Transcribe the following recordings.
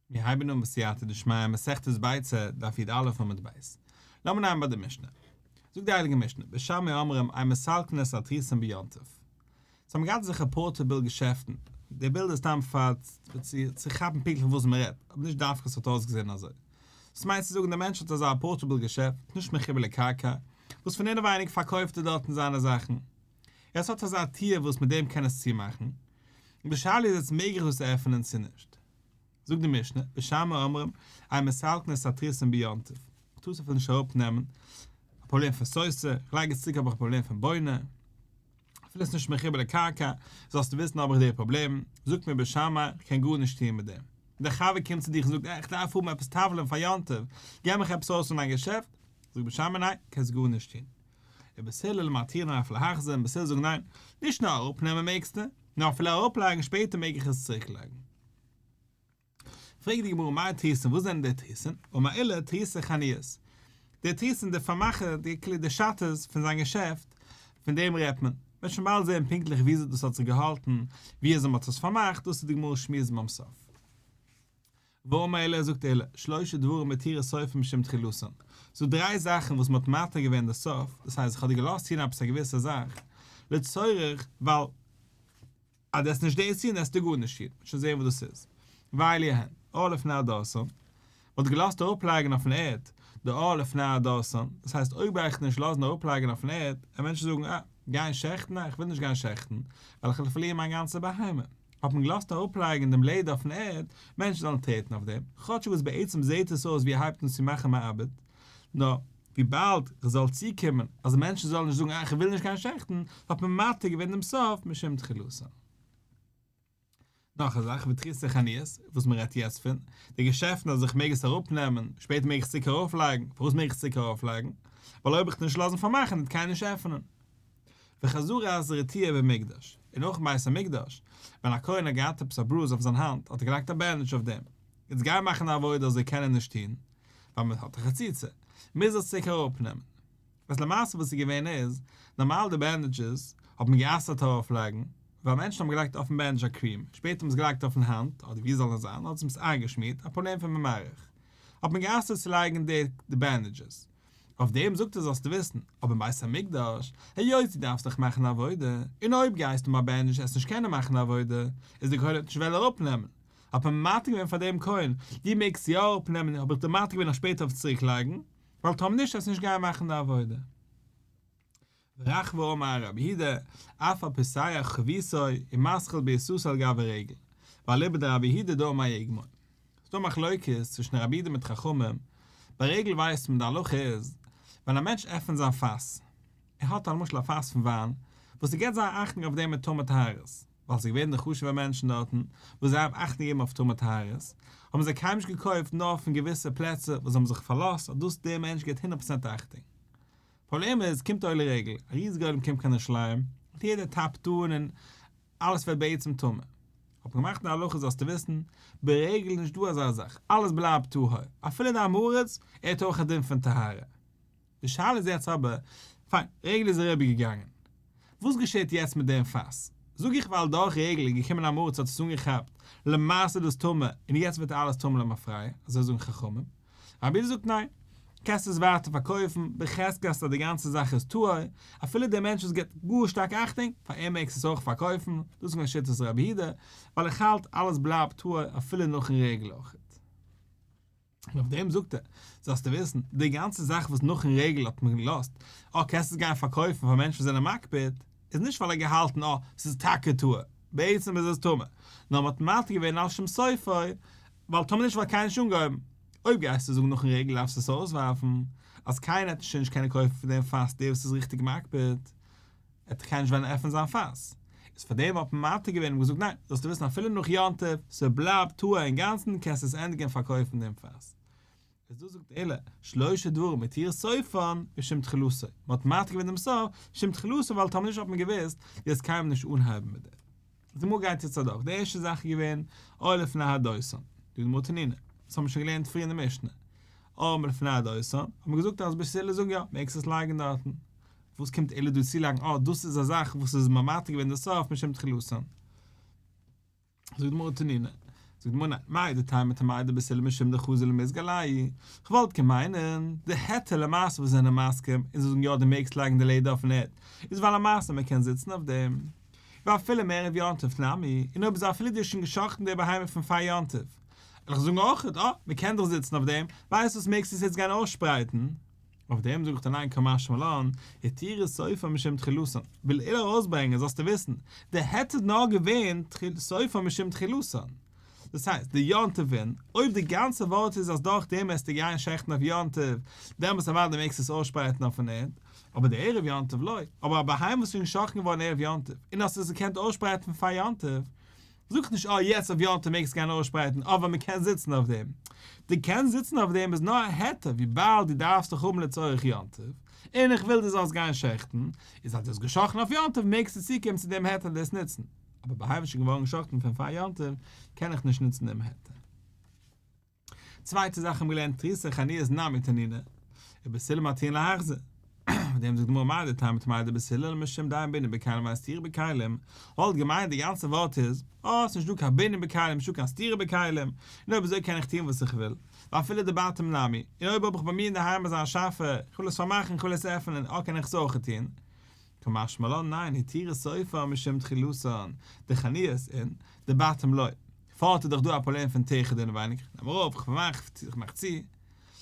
מיר הייבן אן בסייעתא דשמיא מסכת ביצה, דף י"א עמוד ב'. לאמיר נעמען ביי די משנה. זאגט די הייליגע משנה, בית שמאי אומרים אין מסלקין את התריסין ביום טוב. זיי האבן געהאט אזעלכע portable געשעפטן. די בילד איז סתם פאר צו כאפן פונקטליך וואס מען רעדט, אבער נישט דווקא ס'האט אויסגעזען אזוי. דאס מיינט צו זאגן דער מענטש האט אזא portable געשעפט, נישט מחובר לקרקע, וואס פון אינעווייניג פארקויפט ער דארטן זיינע זאכן. עס האט אזא טיר וואס מיט דעם קען עס צומאכן. און די שאלה איז יעצט מעג איך דאס עפענען צו נישט. זאגט די משנה, בית שמאי אומרים, אין מסלקין את התריסין ביום טוב. איך טאר עס אפילו נישט אראפ נעמען, א פראבלעם פון סותר, איך לייג עס צוריק האב איך א פראבלעם פון בונה, אפילו עס איז נישט מחובר לקרקע, זאלסטו וויסן האב איך די פראבלעם, זאגט מיר בית שמאי, איך קען גארנישט טון מיט דעם. דער חבר קומט צו דיך און זאגט, איך דארף האבן עפעס טאוולען פאר יום טוב, געב מיך עפעס אויס פון דיין געשעפט, זאגט בית שמאי ניין, קענסט גארנישט טון. ובית הלל מתירין אף להחזיר און בית הלל זאגן ניין, נישט נאר אראפנעמען מעגסטו, נאר אפילו אראפלייגן שפעטער מעג איך עס צוריקלייגן. פרעגט די גמרא מאי תריסין וואס זענען די תריסין? אמר עולא תריסי חנויות. די תריסין די פארמאכע די כלי די שאטערס פון זיין געשעפט, פון דעם רעדט מען. מ'וועט שוין באלד זען פונקטליך וויאזוי דאס האט זיך געהאלטן, ווי אזוי מ'האט עס פארמאכט, דאס איז די גמרא שמועסט ביים סוף. ואמר עולא זאגט עולא, שלשה דברים התירו סופן משום תחילתן, ס'דא דריי זאכן וואס מ'האט מתיר געווען די סוף, דאס הייסט איך האב דיר געלאזט טון עפעס א געוויסע זאך, לצורך, ווייל אז דו וועסט נישט דאס טון וועסטו גארנישט טון, מ'וועט שוין זען וואס דאס איז. ואלו הן, עור לפני הדורסן, מ'האט געלאזט אראפלייגן אויפן ערד די עור לפני הדורסן, דאס הייסט אויב גיי איך נישט לאזן אראפלייגן אויפן ערד, וועלן מענטשן זאגן אה, גיין שעכטן, אה, איך וויל נישט גיין שעכטן, ווייל איך וועל פארלירן מיין גאנצע בהמה. האט מען געלאזט אראפלייגן דעם לעדער אויפן ערד, מענטשן זאלן טרעטן אויף דעם, כאטשיג וואס בעצם זעט עס אויס ווי ער הייבט אן צו מאכן מעבד, נאר וויבאלד ס'זאל צוקומען אז מענטשן זאלן נישט זאגן אה איך וויל נישט גיין שעכטן, האט מען מתיר געווען דעם סוף משום תחילתן. נאך א זאך, ותריסי חנויות, וואס מען רעדט יעצט פון, די געשעפטן אז איך מעג עס אראפנעמען, שפעטער מעג איך עס צוריק ארויפלייגן, פארוואס מעג איך עס צוריק ארויפלייגן? ווייל אויב איך טו נישט לאזן פארמאכן וועט קיינער נישט עפענען. וחזרת רטיה במקדש, און אויך אין בית המקדש, ווען א כהן האט געהאט עפעס א bruise אויף זיין האנט האט ער געלייגט א bandage אויף דעם, יעצט גיי מאכן א עבודה אזוי קען ער נישט טון, ווייל מען האט א חציצה, מוז ער עס צוריק אראפנעמען. וואס למעשה וואס איז געווען איז, נארמאל די bandages האט מען גע'אסר'ט ארויפלייגן, ווייל מענטשן האבן געלייגט אויפן bandage א cream, שפעטער האבן עס געלייגט אויפן האנט, אדער ווי זאל עס זיין, האט עס עפעס איינגעשמירט, א פראבלעם פון ממרח. האט מען גע'אסר'ט צו לייגן די bandages. אויף דעם זאגט ער זאלסטו וויסן, אבער אין בית המקדש, היות דו דארפסט דאך מאכן עבודה, און אויב גייסטו מיט א bandage עסט נישט קענען מאכן עבודה, איז דער כהן וועט נישט וועלן אראפנעמען, האט מען מתיר געווען פאר דעם כהן, דו מעגסט יא אראפנעמען, האב איך דיר מתיר געווען אויף שפעטער אויף צוריק לייגן, ווייל טאמער נישט וועסטו נישט גיין מאכן די עבודה. ורחבה אמר רבי יהודה, אף הפותח חביתו ומתחיל בעיסתו על גבי רגל, ואליבא דרבי יהודה דאמר יגמור. ס'דא מחלוקת צווישן רבי יהודה מיט חכמים, ביי רגל ווייסט מען די הלכה איז, ווען א מענטש עפענט זיין פאס, ער האט א למשל א פאס פון וויין, וואס ער געבט זייער אכטונג אויף דעם מיט טומאה טהרות, ווייל ס'איז געווען די חשוב'ע מענטשן דארטן וואס זיי האבן אכטונג געגעבן אויף טומאה טהרות, האבן זיי קיינמאל נישט געקויפט נאר פון געוויסע פלעצער וואס זיי האבן זיך פארלאזט אז דאס דער מענטש געבט הונדערט פראצענט אכטונג. פראבלעם איז, קומט עולה רגל, א ריזיגע עולם קומט קיין ירושלים, און יעדער טאפט אן און אלעס ווערט בעצם טמא. האט מען געמאכט א הלכה זאלסטו וויסן, ברגל איז נישט דא אזא זאך, אלעס בלייבט טהור, אפילו די עם הארץ, ער האט אויך א דין פון טהרה. די שאלה איז יעצט אבער, פיין, רגל איז אריבער געגאנגען, וואס געשעט יעצט מיט דעם פאס? זאג איך ווייל דורך רגל איז געקומען עם הארץ האט עס אנגעכאפט, למעשה איז דאס טמא און יעצט ווערט אלעס טמא למפרע, אזוי זאגן חכמים. רבי יהודה זאגט ניין, קענסט עס ווייטער פארקויפן, בחזקת אז די גאנצע זאך איז טהור, אפילו דער מענטש וואס גיבט גאר שטארק אכטונג, פאר אים מעגסט עס אויך פארקויפן, דאס איז געווען שיטת רבי יהודה, ווייל איך האלט אלעס בלייבט טהור אפילו נאכן רגל אויכעט. און אויף דעם זאגט ער, זאלסטו וויסן, די גאנצע זאך וואס נאכן רגל האט מען געלאזט, אה קענסט עס גיין פארקויפן פאר מענטשן וואס זענען מקפיד, איז נישט ווייל ער האט געהאלטן אה ס'איז טאקע טהור, בעצם איז עס טמא, נאר מ'האט מתיר געווען על שום סופו, ווייל טאמער נישט וואלט קיינער נישט אנגעהויבן. אויב גייסטו זאגן נאכן רגל דארפסטו עס אויסווארפן, אז קיינער וועט שוין נישט קענען קויפן פון דעם פאס דער וואס איז ריכטיג מקפיד, וועט קיינער נישט וועלן עפענען זיין פאס. איז פאר דעם האט מען מתיר געווען און געזאגט ניין, זאלסטו וויסן אפילו נאך יום טוב, ס'בלייבט טהור אינגאנצן קענסט עס ענדיגן פארקויפן דעם פאס. איז דא זאגט עולא, שלשה דברים התירו סופן משום תחילתו, מען האט מתיר געווען דעם סוף משום תחילתו ווייל טאמער נישט האט מען געוואוסט דו וועסט קיינמאל נישט אנהייבן מיט דעם. די גמרא גייט יעצט אדורך, די ערשטע זאך איז געווען עור לפני הדורסן, די גמרא תנינא, דאס האבן מיר שוין געלערנט פריער אין די משנה, עור לפני הדורסן, האט מען געזאגט אז בית הלל זאגן יא, מעגסט עס לייגן דארטן, וואס קומט עולא דא צולייגן אה דאס איז א זאך וואס איז ממתיק געווען די סוף משום תחילתן. זאגט די גמרא תנינא. זאגט די גמרא ניין, מהו דתימא טעמייהו דבית הלל משום דחזו למיזגא עלייהו, כ'וואלט געמיינט די היתר למעשה וואס זענען מסכים און זיי זאגן יא דו מעגסט לייגן די לעדער אויפן ערד, איז ווייל למעשה מען קען זיצן אויף דעם, ואפילו מערב יום טוב נמי, און אויב איז אפילו דו האסט שוין גע'שחט'ן די בהמה פון פאר יום טוב, וועל איך זאגן אויכעט, אה, מען קען דאך זיצן אויף דעם, ווייסט וואס מעגסט עס יעצט גיין אויסשפרייטן? אויף דעם זאג איך דיר ניין קא משמע לן, התירו סופן משום תחילתן, וויל עולא ארויסברענגען זאלסטו וויסן, די היתר איז נאר געווען סופן משום תחילתן, דאס הייסט די יום טוב אין, אויב די גאנצע ווארט איז אז דורך דעם וועסטו גיין שעכטן אויף יום טוב, דעמאלטס אוודאי מעגסטו עס אויסשפרייטן אויפן ערד, אבער די ערב יום טוב לא, אבער א בהמה וואס איז שוין געשאכטן געווארן ערב יום טוב, און האסט עס געקענט אויסשפרייטן פון פאר יום טוב, זאג איך נישט אה יעצט אויף יום טוב מעגסטו גיין אויסשפרייטן אבער מען קען זיצן אויף דעם. די קענסט זיצן אויף דעם איז נאר א היתר וויבאלד דו דארפסט דאך האבן לצורך יום טוב, און איך וויל דו זאלסט גיין שעכטן, איז אז דו האסט געשאכטן אויף יום טוב מעגסטו צוקומען צו דעם היתר און דאס נוצן, אבער בהמה איז שוין געווארן געשאכטן פון פאר יום טוב קען איך נישט נוצן דעם היתר. צווייטע זאך האבן מיר געלערנט תריסר חנויות נמי תנינא, ובית הלל מתירין להחזיר. אויף דעם זאגט די גמרא מהו דתימא טעמייהו דבית הלל משום דאין בינוי בכלים ואין סתירה בכלים, וואלט געמיינט די גאנצע ווארט איז, אה ס'נישט דא קיין בינוי בכלים נישט דא קיין סתירה בכלים, און אויב אזוי קען איך טון וואס איך וויל, ואפילו דבתים נמי, און אויב האב איך ביי מיר אינדערהיים אזא שאפע, איך וויל עס פארמאכן איך וויל עס עפענען, אה קען איך עס אויך טון. קא משמע לן ניין התירו סופן משום תחילתן, דחנויות אין, דבתים לא. פארט איז דאך דא א פראבלעם פון טירחא אינעווייניג, איך נעם ארויף, איך פארמאך, איך מאך צו.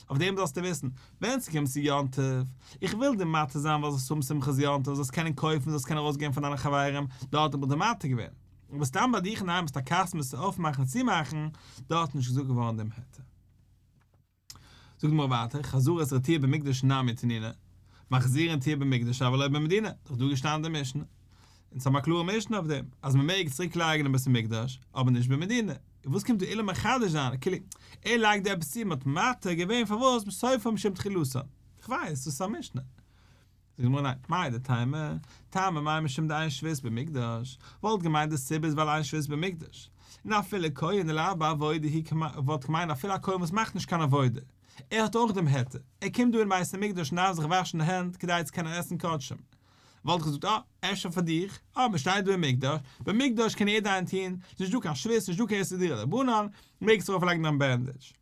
אויף דעם זאלסטו וויסן, ווען ס'קומט צו יום טוב, איך וויל דיר מתיר זיין ווייל זאלסט האבן שמחת יום טוב, זאלסט קענען קויפן, זאלסט קענען ארויסגעבן פאר דיינע חברים, דארט האב איך דיר מתיר געווען. אבער סתם ביי דיך אינדערהיים ביסט א קאסטומער צו אויפמאכן און צומאכן, דארט איז נישט געזאגט געווארן דעם היתר. זאגט די גמרא ווייטער, חזרת רטיה במקדש נמי תנינא, מחזירין רטיה במקדש אבל לא במדינה, דאך דא געשטאנען די משנה. אונז האבן א קלארע משנה אויף דעם, אז מען מעג צוריק לייגן אין בית המקדש, אבער נישט במדינה. און וואס קומט דא עולא מחדש זיין, כאילו, ער לייגט דא עפעס צו, מען האט מתיר געווען פארוואס סופן משום תחילתן. איך ווייס, דאס איז א משנה. זאגט די גמרא ניין, מהו דתימא, טעמא מאי משום דאין שבות במקדש, וואלט געמיינט די סיבה איז ווייל אין שבות במקדש, און אפילו כהן דלאו בר עבודה הוא וואלט געמיינט אפילו א כהן וואס מאכט נישט קיין עבודה, ער האט אויך דעם היתר, ער קומט דא אין בית המקדש און דארף זיך וואשן די הענט כדי צו קענען עסן קדשים, וואלט איך געזאגט אה, אפשר פאר דיך, אה, מען שטייט דא אין מקדש, במקדש קען יעדער איינער טון, ס'איז נישט דא קיין שבות, נישט דא קיין איסור דרבנן, מעגסט ארויף לייגן דיין bandage.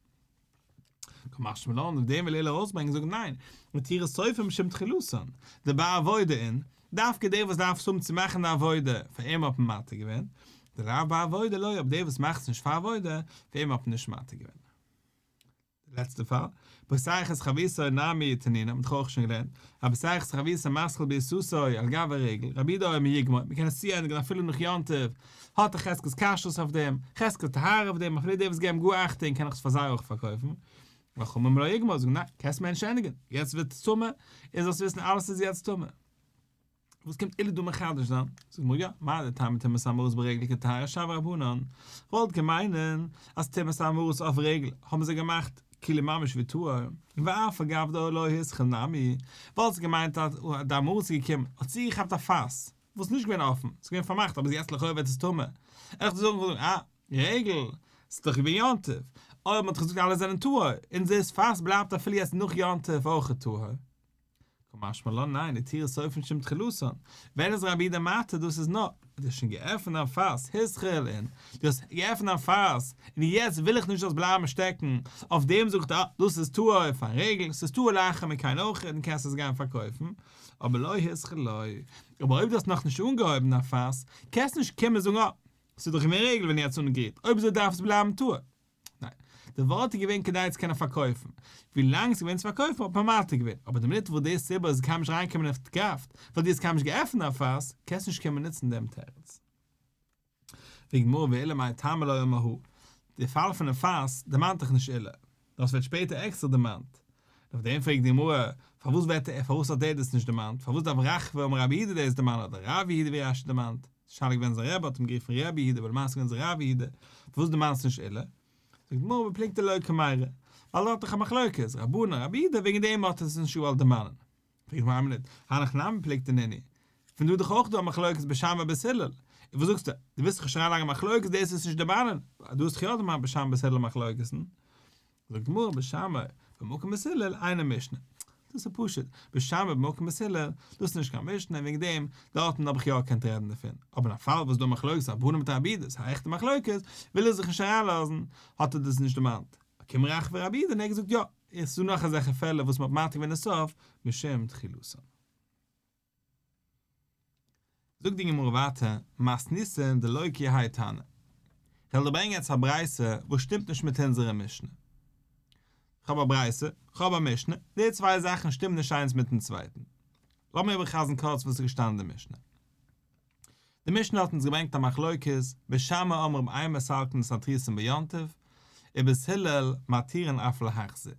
קא משמע לן, אויף דעם וויל עולא ארויסברענגען זאגן ניין, התירו סופן משום תחילתן, דבר עבודה אין, דווקא דער וואס דארף עס האבן צו מאכן די עבודה, פאר אים האט מען מתיר געווען, דלאו בר עבודה לא, אבער דער וואס מאכט עס נישט פאר עבודה, פאר אים האט מען נישט מתיר געווען. די לעצטע פאל, פותח את חביתו נמי תנינא, מ'האט דאך אויך שוין געלערנט, הפותח את חביתו ומתחיל בעיסתו על גבי הרגל, רבי יהודה אומר יגמור, מ'קען עס צוענדיגן אפילו נאך יום טוב, האט א חזקת כשרות אויף דעם, חזקת טהרה אויף דעם, אפילו די וואס געבן גאר אכטונג קען איך עס פאר זיי אויך פארקויפן. וחכמים לא יגמור זאגן ניין, קענסט מער נישט ענדיגן, יעצט ווערט עס טמא, און זאלסט וויסן אלעס איז יעצט טמא. וואס קומט עולא דא מחדש זיין? זאגט די גמרא יא, מהו דתימא טומאת עם הארץ ברגל כטהרה שויא רבנן, כ'וואלט געמיינט אז טומאת עם הארץ אויף רגל האבן זיי געמאכט כאילו ממש ווי טהור, ואף על גב דלא התחיל נמי, וואלסט געמיינט אז די עם הארץ איז געקומען האט צוגעכאפט א פאס וואס איז נישט געווען אפן, ס'איז געווען פארמאכט אבער יעצט לכאו' ווערט עס טמא, עכט זאגן וואלט אה, רגל, ס'איז דאך געווען יום טוב, אויב מ'האט געזאגט אלע זענען טהור, און דאס פאס בלייבט אפילו יעצט נאך יום טוב אויך טהור. קא משמע לן ניין, התירו סופן משום תחילתן, ווען איז רבי יהודה מתיר דאס איז נאר, דו האסט שוין געעפנט דיין פאס, התחיל אין, דו האסט געעפנט דיין פאס, און יעצט וויל איך נישט זאלסט בלייבן שטעקן, אויף דעם זאגט ער, דאס איז טהור פארן רגל, ס'איז טהור לאחר מכן אויך, און קענסט עס גיין פארקויפן, אבער לא התחיל לא, אבער אויב דו האסט נאכנישט אנגעהויבן דיין פאס, קענסט נישט קומען זאגן אה, ס'איז דאך געווען רגל ווען יעצט אנגערירט, אויב אזוי דארף עס בלייבן טהור. ניין. די ווארט איז געווען כדי צו קענען פארקויפן. ווי לאנג ס'איז געווען צו פארקויפן האט מען מתיר געווען. אבער די מינוט וואס די סיבה איז קיינמאל נישט אריינגעקומען אין קראפט, ווייל דו האסט קיינמאל נישט געעפנט א פאס, קענסטו נישט קומען נוצן דעם תירוץ. פרעגט די גמרא ועולא מאי טעמא לא אמר הא. די פאל פונעם פאס דערמאנט דאך נישט עולא. דאס ווערט שפעטער עקסטער דערמאנט. אויף דעם פרעגט די גמרא, פארוואס ווערט ער, פארוואס האט ער דאס נישט דערמאנט? פארוואס דארף רחבה אמר רב יהודה דאס דערמאנען אדער רב יהודה ווי רש"י דערמאנט? ס'איז שאלה געווען זיין רבי האט אים גערופן רבי יהודה אבער למעשה געווען זיין רב יהודה, פארוואס דערמאנסטו נישט עולא? זאגט די גמרא בפלוגתא לא קמיירי, ווייל ער האט דאך א מחלוקת, רבנן רבי יהודה וועגן דעם האט ער עס נישט געוואלט דערמאנען. פרעגט די גמרא איין מינוט, הנך נמי פלוגתא נינהו, פון דא איז דאך אויך דא א מחלוקת בית שמאי בית הלל, און וואס זאגסטו, דו ווילסט זיך נישט אריינלייגן אין מחלוקת דאס איז נישט דערמאנען, דו האסט דאך יא דערמאנט בית שמאי בית הלל מחלוקת'ן. זאגט די גמרא בית שמאי במקום בית הלל אינה משנה. דאס איז פשוט, בית שמאי במקום בית הלל, דאס איז נישט קיין משנה און וועגן דעם, דארטן האב איך יא געקענט רעדן דערפון, אבער אין א פאל וואס איז דא מחלוקת רבנן מיט רבי יהודה, ס'איז א עכטע מחלוקת, וויל ער זיך נישט אריינלאזן, האט ער דאס נישט דערמאנט. קומט רחבה רבי יהודה און ער האט געזאגט יא, עס איז דא נאך אזעלכע פעלער וואס מען האט מתיר געווען די סוף משום תחילתן. זאגט די גמרא ווייטער, מתניתין דלא כי האי תנא. כ'וועל דיר ברענגען יעצט א ברייתא וואס שטימט נישט מיט אונזערע משנה. כ'האב א ברייתא, כ'האב א משנה, די צוויי זאכן שטימען נישט איינס מיטן צווייטן. לאמיר איבערחזרן קורץ וואס איז געשטאנען אין די משנה. די משנה האט אונז געברענגט א מחלוקת, בית שמאי אומרים אין מסלקין את התריסין ביום טוב, ובית הלל מתירין אף להחזיר.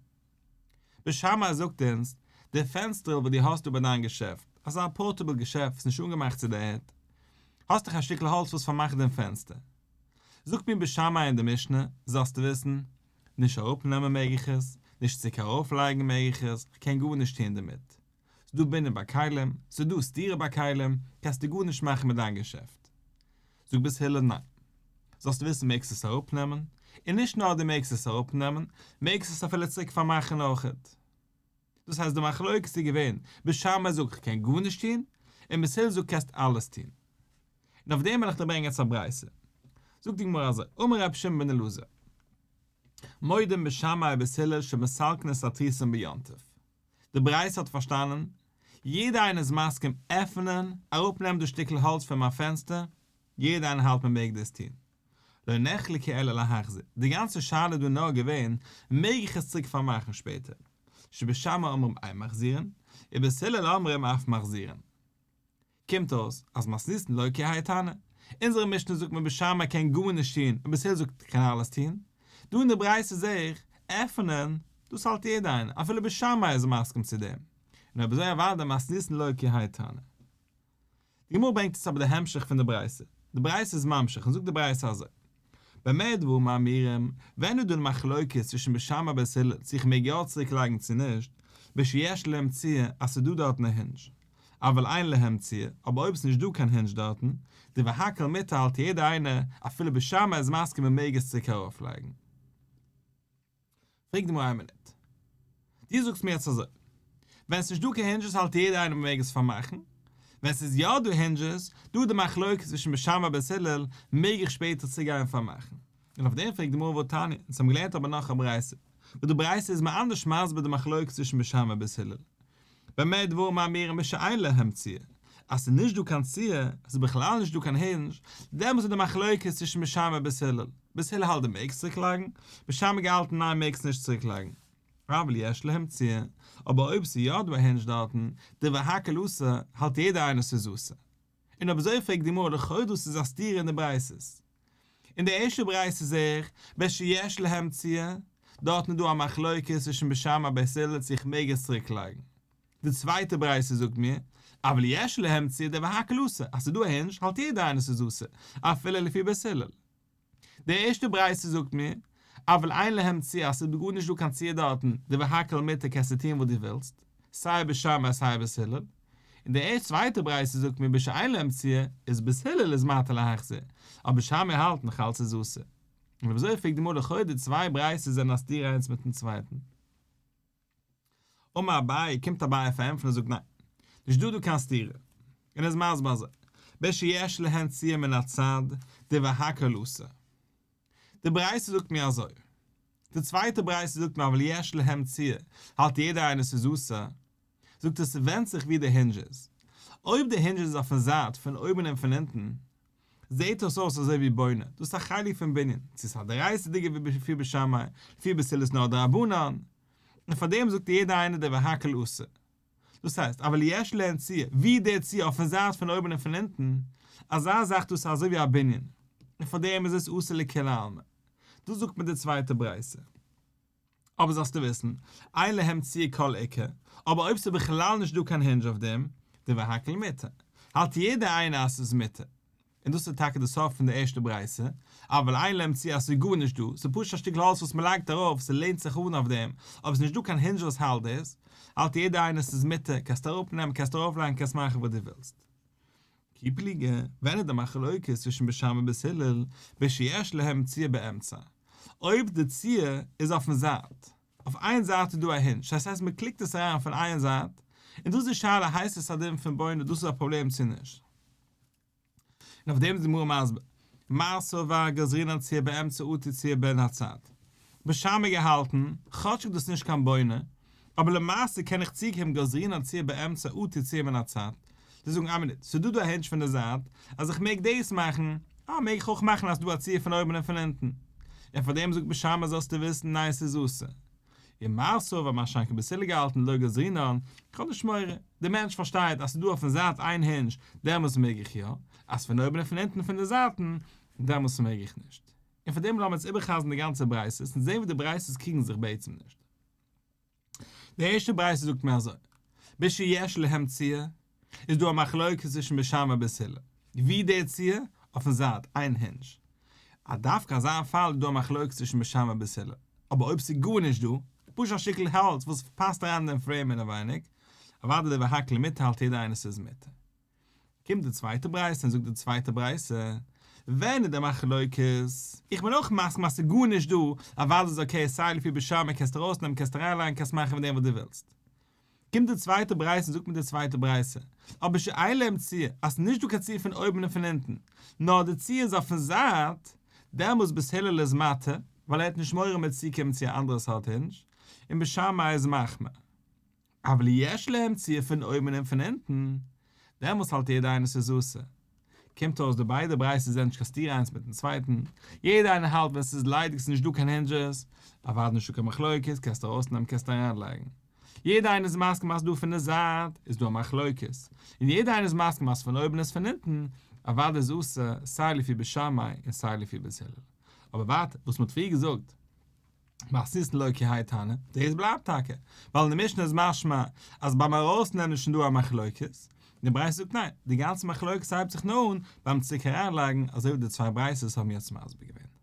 בית שמאי זאגט אונז, די פענסטערל וואס דו האסט דא ביי דיין געשעפט, אזא portable געשעפט וואס איז נישט אנגעמאכט צו די ערד, האסט דאך א שטיקל האלץ וואס פארמאכט דעם פענסטער. זאגט מיר בית שמאי אין די משנה, זאלסטו וויסן, נישט אראפנעמען מעג איך עס, נישט צוריק ארויפלייגן מעג איך עס, כ'קען גארנישט טון דערמיט. ס'דא בנין ביי כלים, ס'דא סתירה ביי כלים, קענסטו גארנישט מאכן מיט דיין געשעפט. זאגט בית הלל ניין. זאלסט וויסן מעגסט עס אראפנעמען, און נישט נאר דו מעגסט עס אראפנעמען, מעגסט עס אפילו צוריק פארמאכן אויכעט. דאס הייסט די מחלוקת איז געווען, בית שמאי זאגט כ'קען גארנישט טון, און בית הלל זאגט קענסט אלעס טון. און אויף דעם וועל איך דיר ברענגען יעצט א ברייתא. זאגט די גמרא אזוי, אמר רבי שמעון בן אלעזר, מודים בית שמאי ובית הלל שמסלקין את התריסין ביום טוב. די ברייתא האט פארשטאנען, יעדער איינער איז מסכים עפענען, אראפנעמען דאס שטיקל האלץ פון מיין פענסטער, יעדער איינער האלט מען מעג דאס טון. לא נחלקו אלא להחזיר, די גאנצע שאלה איז דא נאר געווען, מעג איך עס צוריק פארמאכן שפעטער? שבית שמאי אומרים אין מחזירין, ובית הלל אומרים אף מחזירין. קומט אויס אז מתניתין לא כי האי תנא. אונזערע משנה זאגט מען בית שמאי קען גארנישט טון און בית הלל זאגט קען אלעס טון. דא אין די ברייתא זעה איך, עפענען, דאס האלט יעדער איינער, אפילו בית שמאי איז מסכים צו דעם. און אויב אזוי אוודאי מתניתין לא כי האי תנא. די גמרא ברענגט עס אבער די המשך פון די ברייתא. די ברייתא איז ממשיך און זאגט די ברייתא אזוי. במה דברים אמורים, ווען איז דא די מחלוקת צווישן בית שמאי בית הלל צו איך מעג יא צוריק לייגן צו נישט, בשיש להם צור אז ס'איז דא דארטן א hinge, אבל אין להם צור, אבער אויב ס'איז נישט דא קיין hinge דארטן, דברי הכל מותר האלט יעדער איינער, אפילו בית שמאי איז מסכים מען מעג עס צוריק ארויפלייגן. פרעגט די גמרא איין מינוט. דו זאגסט מיר יעצט אזוי. ווען ס'נישט דא קיין hinges האלט יעדער איינער מ'מעג עס פארמאכן. ווען ס'איז יא דא hinges, דא איז די מחלוקת צווישן בית שמאי בית הלל, מעג איך שפעטער צוגיין פארמאכן. און אויף דעם פרעגט די גמרא והתניא, אונז האבן געלערנט אבער נאך א ברייתא, וואס די ברייתא איז מיר אנדערש מסביר די מחלוקת צווישן בית שמאי בית הלל. במה דברים אמורים בשאין להם צור, אז ס'איז נישט דא קיין צור, עס איז בכלל נישט דא קיין hinge, דעמאלס איז די מחלוקת צווישן בית שמאי בית הלל, בית הלל האלט דו מעגסט צוריק לייגן, בית שמאי געהאלטן ניין מעגסט נישט צוריק לייגן. אבל יש להם צור, אבער אויב ס'איז יא דא א hinge דארטן, דברי הכל אסור, האלט יעדער איינער ס'איז אסור. און אויב אזוי פרעגט די גמרא לכאו' דאס איז א סתירה אין די ברייתות. אין די ערשטע ברייתא זעה איך בשיש להם צור, דארטן איז דא א מחלוקת צווישן בית שמאי בית הלל צו איך מעג עס צוריק לייגן. די צווייטע ברייתא זאגט מיר, אבל יש להם צור דברי הכל אסור, אז ס'איז דא א hinge האלט יעדער איינער ס'איז אסור, אפילו לפי בית הלל. די ערשטע ברייתא זאגט מיר, אבל אין להם צור אז ס'איז גארנישט דא קיין צור דארטן, דברי הכל מותר קענסטו טון וואס דו ווילסט, סיי בית שמאי סיי בית הלל. און די צווייטע ברייתא זאגט מיר בשאין להם צור איז בית הלל איז מתיר להחזיר, אבער בית שמאי האלט נאך אלץ איז אסור. און אויב אזוי פרעגט די גמרא לכאו' די צוויי ברייתות זענען א סתירה איינס מיטן צווייטן. אמר אביי, קומט אביי פארענטפערן און זאגט ניין, נישט דא דא קיין סתירה, און ער איז מסביר אזוי, בשיש להן צור מן הצד, דברי הכל אסור. די ברייתא זאגט מיר אזוי, די צווייטע ברייתא זאגט מיר אבל יש להם צור, האלט יעדער איינער ס'איז אסור, זאגט ער ס'ווענדט זיך ווי די hinge איז, אויב די hinge איז אויפן זייט פון אויבן און פון אונטן, זעהט דאס אויס אזוי ווי בונה, דאס איז א חלק פון בנין, צו ס'איז א דאורייתא'דיגע ווי לפי בית שמאי, לפי בית הלל איז נאר דרבנן, און פאר דעם זאגט יעדער איינער דברי הכל אסור. דאס הייסט, אבל יש להן צור, ווי דער צור אויפן זייט פון אויבן און פון אונטן, אזא זאך דאס איז אזוי ווי א בנין, און פאר דעם איז עס אסור לכולי עלמא. דאס זאגט מיר די צווייטע ברייתא. אבער זאלסטו וויסן, אין להם צור כל עיקר, אבער אויב ס'איז בכלל נישט דא קיין hinge אויף דעם, דברי הכל מותר, האלט יעדער איינער אז ס'איז מותר. און דאס איז טאקע די סוף פון די ערשטע ברייתא, אבל אין להם צור אז ס'איז גארנישט דא, ס'איז פשוט א שטיקל האלץ וואס מ'לייגט ארויף, ס'לענט זיך אן אויף דעם, אבער ס'איז נישט דא קיין hinge וואס האלט דאס, האלט יעדער איינער ס'איז מותר, קענסט אראפנעמען, קענסט ארויפלייגן, קענסט מאכן וואס דו ווילסט. כי פליגי, ווען איז די מחלוקת צווישן בית שמאי ובית הלל, בשיש להם צור באמצע, אויב די צור איז אויפן זייט. אויף איין זייט איז דא א הינדזש, דאס הייסט מען קליקט עס אריין פון איין זייט, און דאס איז די שאלה הייסט עס א דין פון בונה דאס איז א פראבלעם צו נישט. און אויף דעם איז די גמרא מסביר, מר סבר גזרינן ציור באמצע אטו ציור מן הצד. בית שמאי געהאלטן, כאטשיג דאס איז נישט קיין בונה, אבער למעשה קען איך צוקומען גזרינן ציור באמצע אטו ציור מן הצד, זיי זאגן א מינוט, ס'איז דא דא א hinge פון די זייט, אז איך מעג דאס מאכן, אה מעג איך אויך מאכן אז ס'איז דא א ציור פון אויבן און פון אונטן. און פאר דעם זאגט בית שמאי זאלסטו וויסן ניין ס'איז אסור. און מר סבר מה שאין כן בית הלל געהאלטן לא גזרינן, איך האב נישט מורא, דער מענטש פארשטייט אז ס'איז דא אויפן זייט איין hinge, דעמאלס מעג איך יא, אז פון אויבן און פון אונטן פון די זייטן, דעמאלס מעג איך נישט. און פאר דעם לאמיר יעצט איבערחזר'ן די גאנצע ברייתות און זען ווי די ברייתות קריגן זיך בעצם נישט. די ערשטע ברייתא זאגט מיר אזוי, בשיש להם ציור, איז דא א מחלוקת צווישן בית שמאי און בית הלל, ווי די ציור, אויפן זייט, איין hinge. אז דווקא אזא פאל איז דא א מחלוקת צווישן בית שמאי און בית הלל, אבער אויב ס'איז גארנישט דא, פשוט א שטיקל האלץ וואס פאסט אריין אין דעם frame אינעווייניג, אוודאי דברי הכל מותר האלט יעדער איינער ס'איז מותר. קומט די צווייטע ברייתא און זאגט די צווייטע ברייתא, ווען איז די מחלוקת? איך בין אויך מסכים אז ס'איז גארנישט דא, אוודאי איז okay סיי לפי בית שמאי קענסטו ארויסנעמען קענסטו אריינלייגן קענסט מאכן מיט דעם וואס דו ווילסט. קומט די צווייטע ברייתא און זאגט מיר די צווייטע ברייתא, אבער שאין להם ציור, אז ס'איז נישט דא קיין ציור פון אויבן און פון אונטן, נאר די ציור איז אויפן זייט, דעמאלס בית הלל איז מתיר, ווייל ער האט נישט מורא מ'וועט צוקומען צו א אנדערע סארט hinge, און בית שמאי איז מחמיר. אבל יש להם ציור פון אויבן און פון אונטן, דעמאלס האלט יעדער איינער ס'איז אסור. קומט אויס די ביידע ברייתות זענען נישט קיין סתירה איינס מיטן צווייטן, יעדער איינער האלט ווען ס'איז ליידיג ס'איז נישט דא קיין hinges, אוודאי נישטא קיין מחלוקת, קענסט ארויסנעמען קענסט אריינלייגן. יעדער איינער איז מסכים אז דא פון די זייט איז דא א מחלוקת, און יעדער איינער איז מסכים אז פון אויבן איז פון אונטן, אוודאי איז אסור סיי לפי בית שמאי און סיי לפי בית הלל. אבער ווייטער וואס מ'האט פריער געזאגט. מתניתין לא כי האי תנא, דאס בלייבט טאקע, ווייל אין די משנה איז משמע אז ביים ארויסנעמען איז שוין דא א מחלוקת, און די ברייתא זאגט ניין, די גאנצע מחלוקת הייבט זיך נאר אן ביים צוריק אריינלייגן, אזוי ווי די צוויי ברייתות האבן יעצט מסביר געווען.